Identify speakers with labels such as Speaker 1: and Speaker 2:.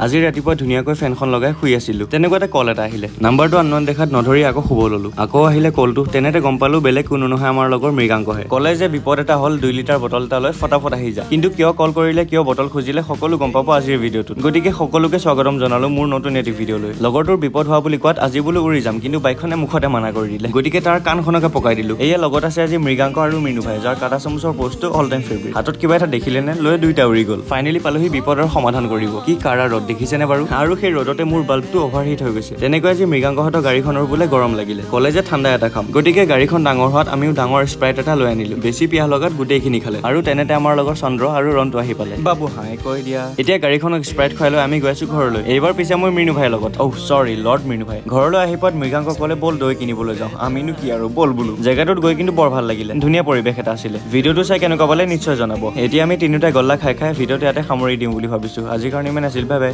Speaker 1: আজি ৰাতিপুৱা ধুনীয়াকৈ ফেনখন লগাই শুই আছিলো। তেনেকুৱাতে কল এটা আহিলে। নাম্বাৰটো আননন দেখাত নধৰি আকৌ শুব ললো। আকৌ আহিলে কলটো। তেনেতে গম পালো, বেলেগ কোনো নহয়, আমাৰ লগৰ মৃগাংকহে। ক'লে যে বিপদ এটা হ'ল, 2 লিটাৰ বটল এটা লৈ ফটাফট আহি যা। কিন্তু কিয় কল কৰিলে, কিয় বটল খুজিলে, সকলো গম পাব আজিৰ ভিডিঅ'টোত। গতিকে সকলোকে স্বাগতম জনালো মোৰ নতুন এটি ভিডিঅ'লৈ। লগৰটোৰ বিপদ হোৱা বুলি কোৱাত আজি বোলো উৰি যাম, কিন্তু বাইকখনে মুখতে মানা কৰি দিলে। গতিকে তাৰ কাণখনকে পকাই দিলো। এয়া লগত আছে আজি মৃগাংক আৰু মৃণু ভাই, যাৰ কাটা চামুচৰ পষ্টটো অল টাইম ফেভৰেট। হাতত কিবা এটা দেখিলে নে লৈ দুইটা উৰি গ'ল। ফাইনেলি পালোহি বিপদৰ সমাধান কৰিব। কি কাৰা ৰ'দ দেখিছেনে বাৰু? আৰু সেই ৰ'দতে মোৰ বাল্বটো অভাৰহিট হৈ গৈছে। তেনেকৈ আজি মৃগাংকহঁতৰ গাড়ীখনৰ বোলে গৰম লাগিলে। ক'লে যে ঠাণ্ডা এটা খাম। গতিকে গাড়ীখন ডাঙৰ হোৱাত আমিও ডাঙৰ স্প্ৰাইট এটা লৈ আনিলো। বেছি পিয়াহ লগাত গোটেইখিনি খালে। আৰু তেনেতে আমাৰ লগৰ চন্দ্ৰ আৰু ৰন্টু আহি পালে। বাবু হাই কৈ দিয়া। এতিয়া গাড়ীখনক স্প্ৰাইট খুৱাই লৈ আমি গৈ আছো ঘৰলৈ। এইবাৰ পিছে মই মৃণু ভাইৰ লগত, অ চৰি, লৰ্ড মৃণু ভাই। ঘৰলৈ আহি পোৱাত মৃগাংক ক'লে, ব'ল দৈ কিনিবলৈ যাওঁ। আমিনো কি আৰু, ব'ল বোলো। জেগাটোত গৈ কিন্তু বৰ ভাল লাগিলে। ধুনীয়া পৰিৱেশ এটা আছিলে। ভিডিঅ'টো চাই কেনেকুৱা পালে নিশ্চয় জনাব। এতিয়া আমি তিনিওটাই গল্লা খাই খাই ভিডিঅ'টো ইয়াতে সামৰি দিওঁ বুলি ভাবিছো। আজিৰ কাৰণে ইমান আছিল। Bye bye.